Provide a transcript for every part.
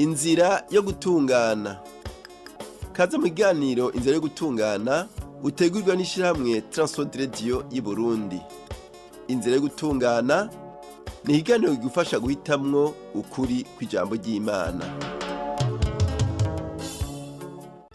Inzira yo gutungana. Kaze mu kiganiro Inzira yo gutungana utegurirwa n'ishirahamwe Transworld Radio y'Uburundi. Inzira yo gutungana ni ikiganiro kigufasha guhitamwo ukuri kw'ijambo ry'Imana.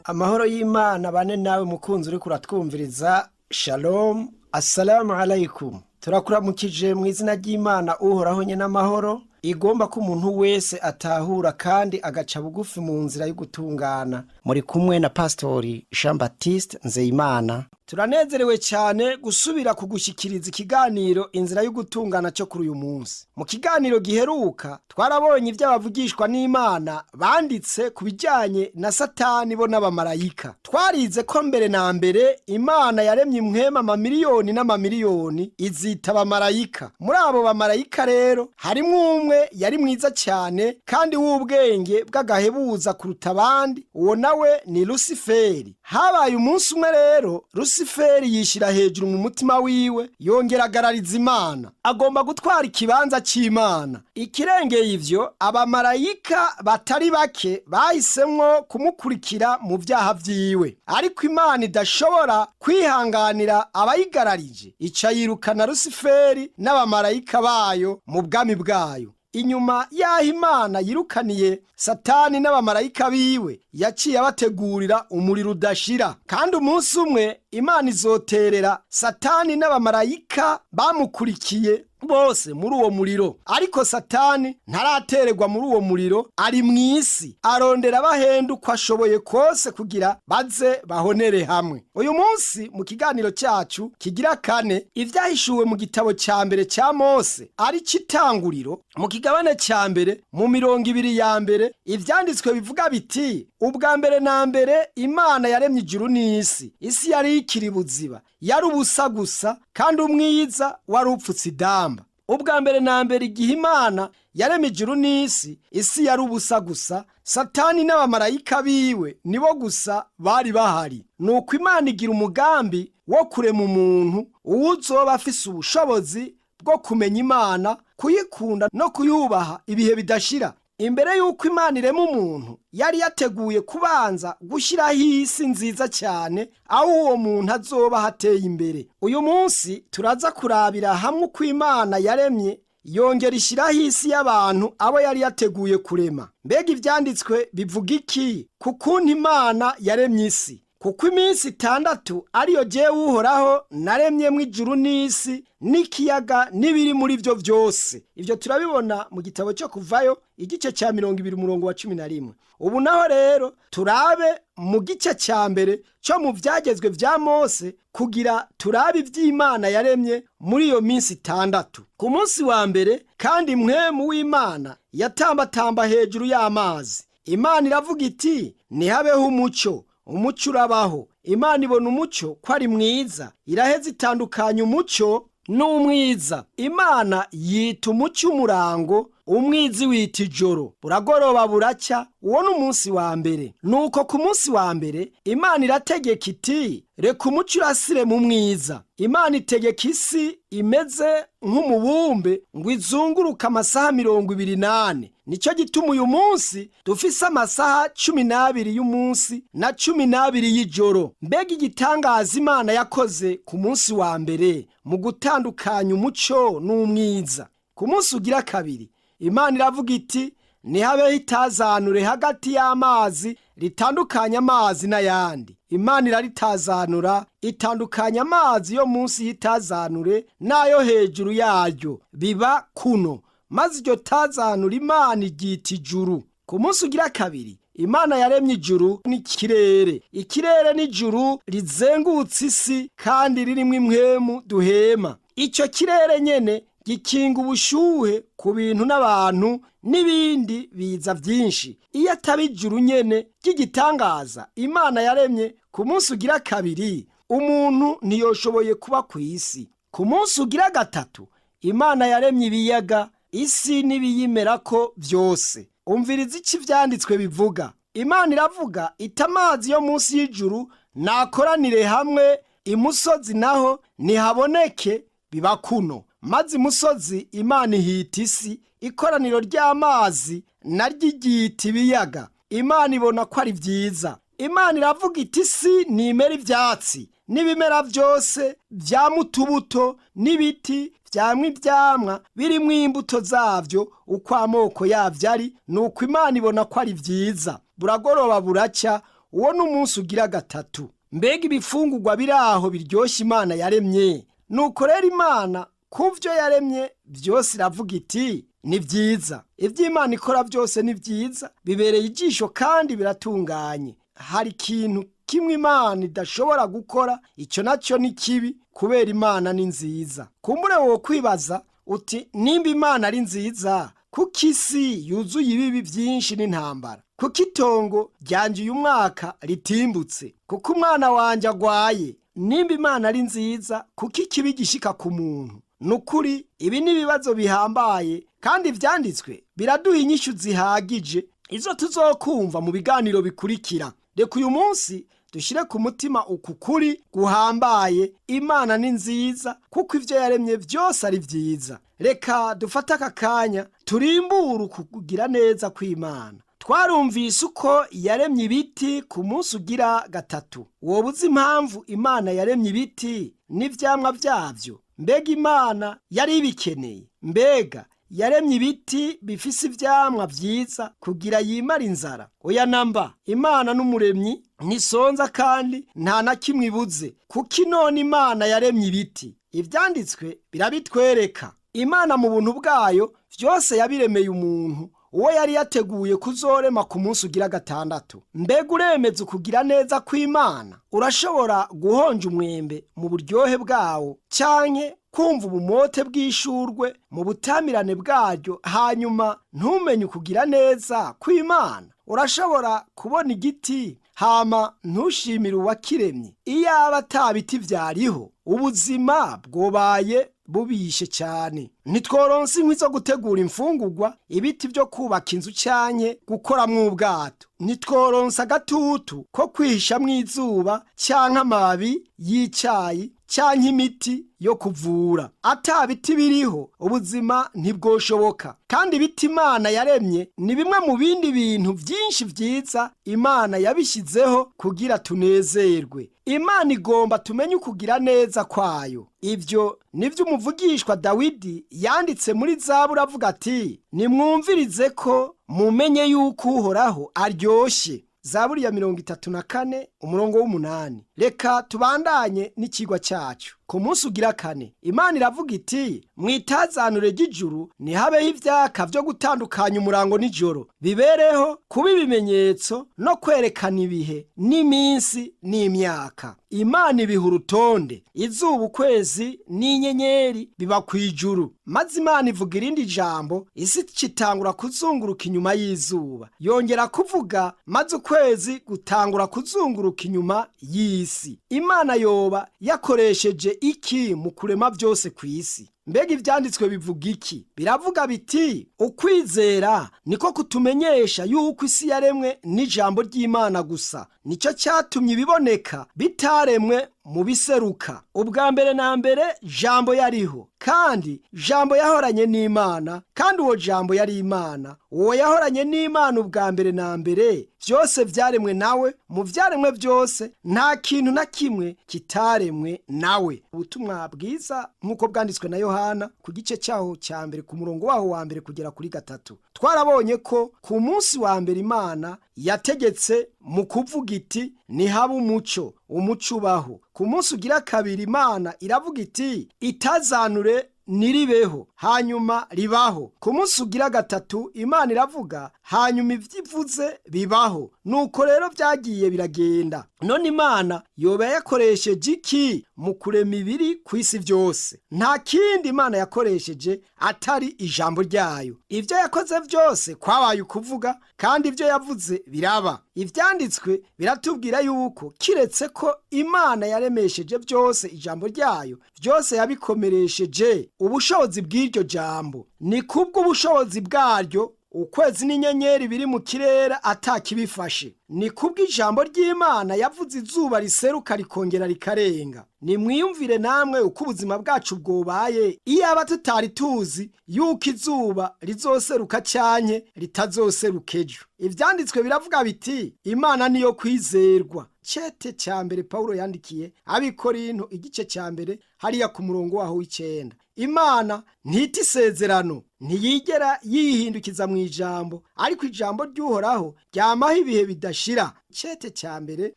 Amahoro y'Imana bane nawe mukunzi uriko uratwumviriza. Shalom, assalamu alaikum. Turakuramukije mu izina ry'Imana Uhoraho nye n'amahoro, igomba ko umuntu wese atahura kandi agaca bugufi mu nzira yo gutungana. Muri kumwe na Pastori Jean Baptiste Nzeyimana. Turanezerewe cyane gusubira kugushyikiriza ikiganiro Inzira yo gutungana cyo kuri uyu munsi. Mu kiganiro giheruka twarabonye ibyo abavugishwa n'Imana banditse ku bijyanye na Satani bo n'abamarayika. Twarize ko mbere na mbere Imana yaremye impwema amamiliyoni n'amamiliyoni, izita abamarayika. Muri abo bamarayika rero harimwo umwe yari mwiza cyane kandi w'ubwenge bw'agahebuza kuruta abandi, uwo nawe ni Rusiferi. Habaye umunsi umwe rero Rusiferi yishyira hejuru mu mutima wiwe, yongera agarariza Imana, agomba gutwara ikibanza cy'Imana. Ikirengeye ivyo, abamarayika batari bake bahisemwo kumukurikira mu vyaha vyiwe, ariko Imana idashobora kwihanganira abayigararije, ica yirukana Rusiferi n'abamarayika bayo mu bwami bwayo. Inyuma y'aho Imana yirukaniye Satani n'abamarayika biwe, yaciye abategurira umuriro udashira. Kandi umunsi umwe Imana izoterera Satani n'abamarayika bamukurikiye bose muri uwo muriro. Ariko Satani ntaratererwa muri uwo muriro, ari mu isi arondera abahenda uko ashoboye kose kugira baze bahonere hamwe. Uyu munsi mu kiganiro cyacu kigira kane, ibyahishuwe mu gitabo cya mbere cya Mose, ari cy'itanguriro, mu kigabane cya mbere mu 20 ya mbere, ivyanditswe bivuga biti: "Ubwa mbere na mbere Imana yaremye ijuru n'isi. Isi yari ikiri buziba, yari ubusa gusa, kandi umwiza wari upfutse idamba." Ubwa mbere na mbere, igihe Imana yaremye ijuru n'isi, isi yari ubusa gusa. Satani n'abamarayika biwe nibo gusa bari bahari. Nuko Imana igira umugambi wo kurema umuntu uwuzoba afise ubushobozi bwo kumenya Imana, kuyikunda no kuyubaha ibihe bidashira. Imbere y'uko Imana irema umuntu, yari yateguye kubanza gushyiraho isi nziza cyane aho uwo muntu azoba hateye imbere. Uyu munsi turaza kurabira hamwe uko Imana yaremye, yongera ishyiraho isi y'abantu abo yari yateguye kurema. Mbega ivyanditswe bivuga iki ku kuntu Imana yaremye isi? "Kuko iminsi 6 ariyo jewe Uhoraho naremyemwo ijuru n'isi n'ikiyaga n'ibiri muri byo byose." Ibyo turabibona mu gitabo cyo Kuvayo, igice cya 20, umurongo wa 11. Ubu naho rero turabe mu gice cya mbere cyo mu Byagezwe vya Mose kugira turabe ivy'Imana yaremye muri iyo minsi 6. Ku munsi wa mbere kandi, mpwemu w'Imana yatambatamba hejuru y'amazi. Imana iravuga iti: "Ntihabeho umucyo." Umucyo urabaho. Imana ibona umucyo ko ari mwiza, iraheza itandukanya umucyo n'umwiza. Imana yita umucyo umurango, umwiza wita ijoro. Buragoroba buracya, uwo ni umunsi wa mbere. Nuko ku munsi wa mbere Imana irategeka iti: "Reka umucyo urasire mu mwiza." Imana itegeka isi imeze nk'umubumbe ngo izunguruke amasaha 24. Nicyo gituma uyu munsi dufise amasaha 12 y'umunsi na 12 y'ijoro. Mbega igitangaza Imana yakoze ku munsi wa mbere mu gutandukanya umucyo n'umwiza! Ku munsi ugira kabiri Imana iravuga iti: "Ntihabeho itazanure hagati y'amazi ritandukanya amazi n'ayandi." Imana iraritazanura, itandukanya amazi yo munsi y'itazanure n'ayo hejuru yaryo, biba kuno. Maze iryo tazanura Imana iryita ijuru. Ku munsi ugira kabiri Imana yaremye ijuru n'ikirere. Ikirere n'ijuru rizengutse isi kandi ririmo impwemu duhema. Icyo kirere nyene gikinga ubushuhe ku bintu n'abantu n'ibindi biza byinshi. Iyo ataba ijuru nyene ry'igitangaza Imana yaremye ku munsi ugira kabiri, umuntu ntiyoshoboye kuba ku isi. Ku munsi ugira gatatu Imana yaremye ibiyaga, isi n'ibiyimerako byose. Umviriza icyo ivyanditswe bivuga. Imana iravuga iti: "Amazi yo munsi y'ijuru nakoranire hamwe, imusozi naho ntihaboneke." Biba kuno. Maze imusozi Imana ihita isi, ikoraniro ry'amazi naryo iryita ibiyaga. Imana ibona ko ari byiza. Imana iravuga iti: isi nimera ibyatsi n'ibimera byose byama utubuto, n'ibiti byamwa ibyamwa birimo imbuto zabyo uko amoko yabyo ari. Nuko Imana ibona ko ari byiza. Buragoroba buracya, uwo ni umunsi ugira gatatu. Mbega ibifungurwa biri aho biryoshye Imana yaremye! Nuko rero Imana ku byo yaremye byose iravuga iti: ni byiza. Ibyo Imana ikora byose ni byiza, bibereye ijisho kandi biratunganye. Hari ikintu kimwe Imana idashobora gukora, icyo nacyo ni kibi, kubera Imana ni nziza. Kumbure wowe kwibaza uti: nimba Imana ari nziza, kuko isi yuzuye ibibi byinshi n'intambara, kuko itongo ryanjye uyu mwaka ritimbutse, kuko umwana wanjye agwaye? Nimba Imana ari nziza, kuko ikibi gishika ku muntu? Ni ukuri ibi ni ibibazo bihambaye, kandi ibyanditswe biraduha inyishu zihagije, izo tuzokumva mu biganiro bikurikira. Reka uyu munsi dushyire ku mutima uku kuri guhambaye: Imana ni nziza kuko ibyo yaremye byose ari byiza. Reka dufate aka kanya turimbure ukugira neza kw'Imana. Twarumvise uko yaremye ibiti ku munsi ugira gatatu. Woba uzi impamvu Imana yaremye ibiti n'ivyamwa byabyo? Mbega Imana yari ibikeneye? Mbega yaremye ibiti bifise ivyamwa vyiza kugira yimare inzara? Oya namba. Imana n'umuremyi, ntisonza kandi nta na kimwe ibuze. Kuko none Imana yaremye ibiti? Ivyanditswe birabitwereka. Imana mu buntu bwayo vyose yabiremeye umuntu, uwo yari yateguye kuzorema ku munsi ugira gatandatu. Mbega uremeza ukugira neza kw'Imana? Urashobora guhonja umwembe mu buryohe bwawo, canke kumva ubumote bw'ishurwe mu butamirane bwaryo, hanyuma ntumenye ukugira neza kw'Imana? Urashobora kubona igiti hama ntushimire uwakiremye? Iyaba ata biti vyariho, ubuzima bwobaye bubishe cyane. Ntitworonse inkwi zo gutegura imfungurwa, ibiti byo kubaka inzu canke gukoramwo ubwato. Ntitworonse agatutu ko kwihishamwo izuba, canke amababi y'icayi, canke imiti yo kuvura. Ata biti biriho, ubuzima ntibwoshoboka. Kandi ibiti Imana yaremye ni bimwe mu bindi bintu byinshi vyiza Imana yabishyizeho kugira tunezerwe. Imana igomba tumenye ukugira neza kwayo. Ibyo nibyo umuvugishwa Dawidi yanditse muri Zaburi avuga ati: nimwumvirize ko mumenye yuko Uhoraho aryoshye. Zaburi ya 34 umurongo w'8. Reka tubandanye n'ikigwa cyacu. Ku munsi ugira kane Imana iravuga iti: mwitazanure ry'ijuru ntihabeho ivyaka vyo gutandukanya umurango n'ijoro, bibereho kuba ibimenyetso no kwerekana ibihe n'iminsi n'imyaka. Imana ibiha urutonde: izuba, ukwezi n'inyenyeri biba ku ijuru. Maze Imana ivuga irindi jambo, isi citangura kuzunguruka inyuma y'izuba. Yongera kuvuga, maze ukwezi gutangura kuzunguruka inyuma y'isi. Imana yoba yakoresheje iki mu kurema byose ku isi? Mbega ivyanditswe bivuga iki? Biravuga biti: ukwizera niko kutumenyesha yuko isi yaremwe n'ijambo ry'Imana gusa. Nicyo cyatumye ibiboneka bitaremwe mu biseruka. Ubwa mbere na mbere Jambo yariho, kandi Jambo yahoranye n'Imana, kandi uwo Jambo yari Imana. Uwo yahoranye n'Imana ubwa mbere na mbere. Byose vyaremwe nawe, mu vyaremwe byose nta kintu na kimwe kitaremwe nawe. Ubutumwa bwiza nk'uko bwanditswe na Yohana ku gice cyaho cya mbere, ku murongo waho wa mbere kugera kuri gatatu. Twarabonye ko ku munsi wa mbere Imana yategetse mu kuvuga iti: nihaba umuco, umuco ubaho. Ku munsi ugira kabiri Imana iravuga iti: itazanure niribeho, hanyuma ribaho. Ku munsi ugira gatatu Imana iravuga, hanyuma ibyo ivuze bibaho. Nuko rero byagiye biragenda. None Imana yoba yakoresheje iki mu kurema ibiri ku isi byose? Nta kindi Imana yakoresheje atari ijambo ryayo. Ibyo yakoze byose kwabaye ukuvuga, kandi ibyo yavuze biraba. Ivyanditswe biratubwira yuko kiretse ko Imana yaremesheje byose ijambo ryayo, byose yabikomeresheje ubushobozi bw'iryo jambo. Ni kubw'ubushobozi bwaryo Ukwezi n'inyenyeri biri mu kirere atakibifashe. Ni kubw'ijambo ry'Imana yavuze izuba riseruka rikongera rikarenga. Nimwiyumvire namwe uko ubuzima bwacu bwobaye iyaba tutari tuzi yuko izuba rizoseruka canke ritazoseruka ejo. Ivyanditswe biravuga biti Imana niyo kwizerwa. Cete ca mbere Pawulo yandikiye ab'Ikorinto igice ca mbere hariya ku murongo waho w'icenda. Imana ntita isezerano, ntiyigera yihindukiza mu ijambo, ariko ijambo ry'Uhoraho ryamaho ibihe bidashira. Cete ca mbere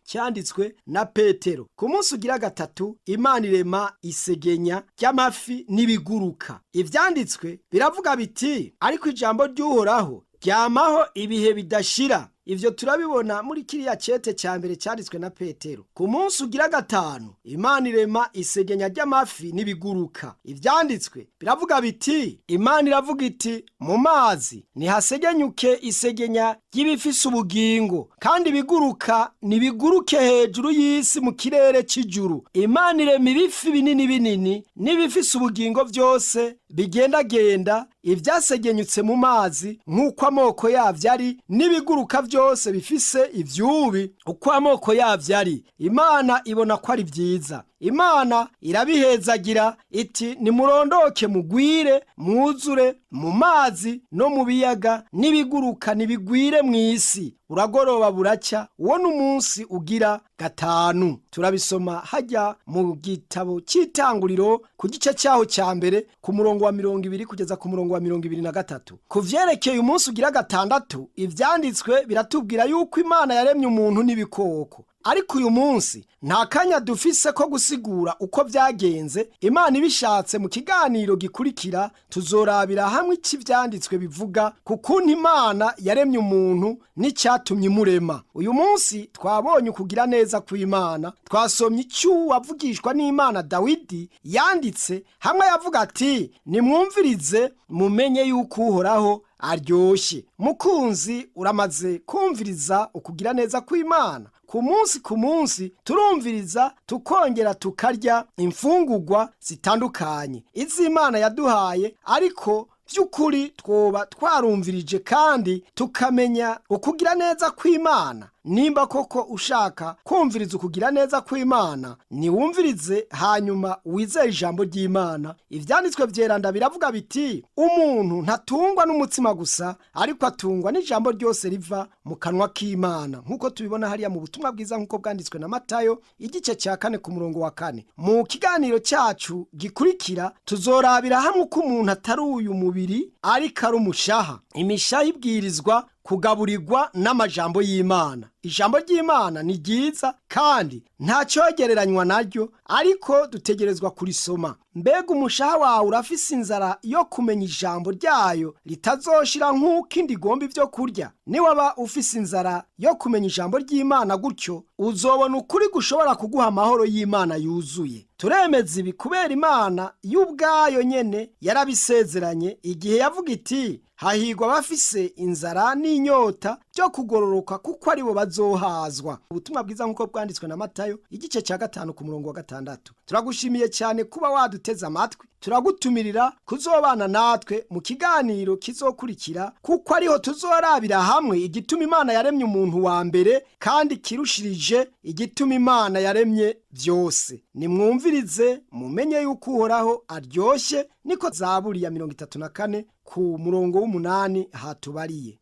cyanditswe na Petero. Ku munsi ugira gatatu Imana irema isegenya ry'amafi n'ibiguruka. Ivyanditswe biravuga biti ariko ijambo ry'Uhoraho ryamaho ibihe bidashira. Ivyo turabibona muri kiriya cete ca mbere cyanditswe na Petero. Ku munsi ugira gatanu Imana irema isegenya ry'amafi n'ibiguruka. Ivyanditswe biravuga biti Imana iravuga iti mu mazi nihasegenyuke isegenya ry'ibifise ubugingo, kandi ibiguruka nibiguruke hejuru y'isi mu kirere c'ijuru. Imana irema ibifi binini binini n'ibifise ubugingo vyose bigendagenda, ivyasegenyutse mu mazi nk'uko amoko yavyo ari, n'ibiguruka vyose bifise ivyubi uko amoko yavyo ari. Imana ibona ko ari vyiza. Imana irabihezagira iti nimurondoke mugwire mwuzure mu mazi no mu biyaga, n'ibiguruka nibigwire mw'isi. Uragoroba buracya, uwo n'umunsi ugira gatanu. Turabisoma hajya mu gitabo cy'itanguriro ku gice cyaho cya mbere ku murongo wa 20 kugeza ku murongo wa 23. Ku vyerekeye umunsi ugira gatandatu, ivyanditswe biratubwira yuko Imana yaremye umuntu n'ibikoko. Ariko uyu munsi nta kanya dufise ko gusigura uko vyagenze. Imana ibishatse mu kiganiro gikurikira tuzorabira hamwe iki ivyanditswe bivuga ku kuntu Imana yaremye umuntu n'icyatumye imurema. Uyu munsi twabonye ukugira neza kw'Imana, twasomye icy'uwavugishwa n'Imana Dawidi yanditse hamwe yavuga ati nimwumvirize mumenye yuko Uhoraho aryoshye. Mukunzi, uramaze kumviriza ukugira neza kw'Imana. Ku munsi ku munsi turumviriza tukongera tukarya imfungurwa zitandukanye iz'Imana yaduhaye, ariko by'ukuri twoba twarumvirije kandi tukamenya ukugira neza kw'Imana. Nimba koko ushaka kumviriza ukugira neza kw'Imana, niwumvirize hanyuma wizere ijambo ry'Imana. Ivyanditswe vyeranda biravuga biti umuntu ntatungwa n'umutsima gusa, ariko atungwa n'ijambo ryose riva mu kanwa k'Imana, nk'uko tubibona hariya mu butumwa bwiza nk'uko bwanditswe na Matayo igice cya 4 ku murongo wa 4. Mu kiganiro cyacu gikurikira tuzorabira hamwe uko umuntu atari uyu mubiri ariko ari umushaha. Imishaha ibwirizwa kugaburirwa n'amajambo y'Imana. Ijambo ry'Imana ni ryiza kandi nta cyogereranywa naryo, ariko dutegerezwa kurisoma. Mbega umushaha wawe urafise inzara yo kumenya ijambo ryayo ritazoshira nk'uko indi igomba ibyo kurya? Niwaba ufise inzara yo kumenya ijambo ry'Imana gutyo, uzobona ukuri gushobora kuguha amahoro y'Imana yuzuye. Turemeza ibi kubera Imana y'ubwayo nyene yarabisezeranye igihe yavuga iti hahigwa abafise inzara n'inyota byo kugororoka, kuko aribo bazohazwa. Ubutumwa bwiza nk'uko bwanditswe na Matayo igice cya 5 ku murongo wa 6. Turagushimiye cyane kuba waduteze amatwi. Turagutumirira kuzobana natwe mu kiganiro kizokurikira, kuko ariho tuzorabira hamwe igituma Imana yaremye umuntu wa mbere kandi kirushirije igituma Imana yaremye byose. Nimwumvirize mumenye yuko Uhoraho aryoshye, niko Zaburi ya 34 ku murongo w'umunani hatubariye.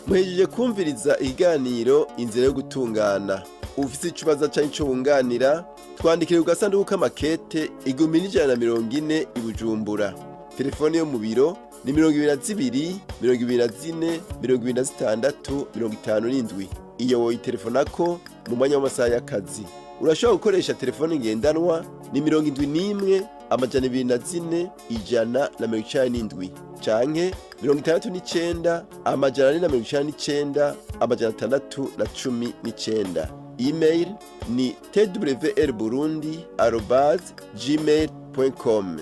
Muhejeje kumviriza ikiganiro Inzira yo Gutungana. Ufise ikibazo canke ico wunganira, twandikire ku gasanduku k'amakete 1140 i Bujumbura. Telefone yo mu biro ni 22 24 26 57. Iyo woyitelefonako mu mwanya w'amasaha y'akazi. Urashobora gukoresha telefone ngendanwa ni 71 204 197 canke 69 499 619. Email ni twrburundi@gmail.com.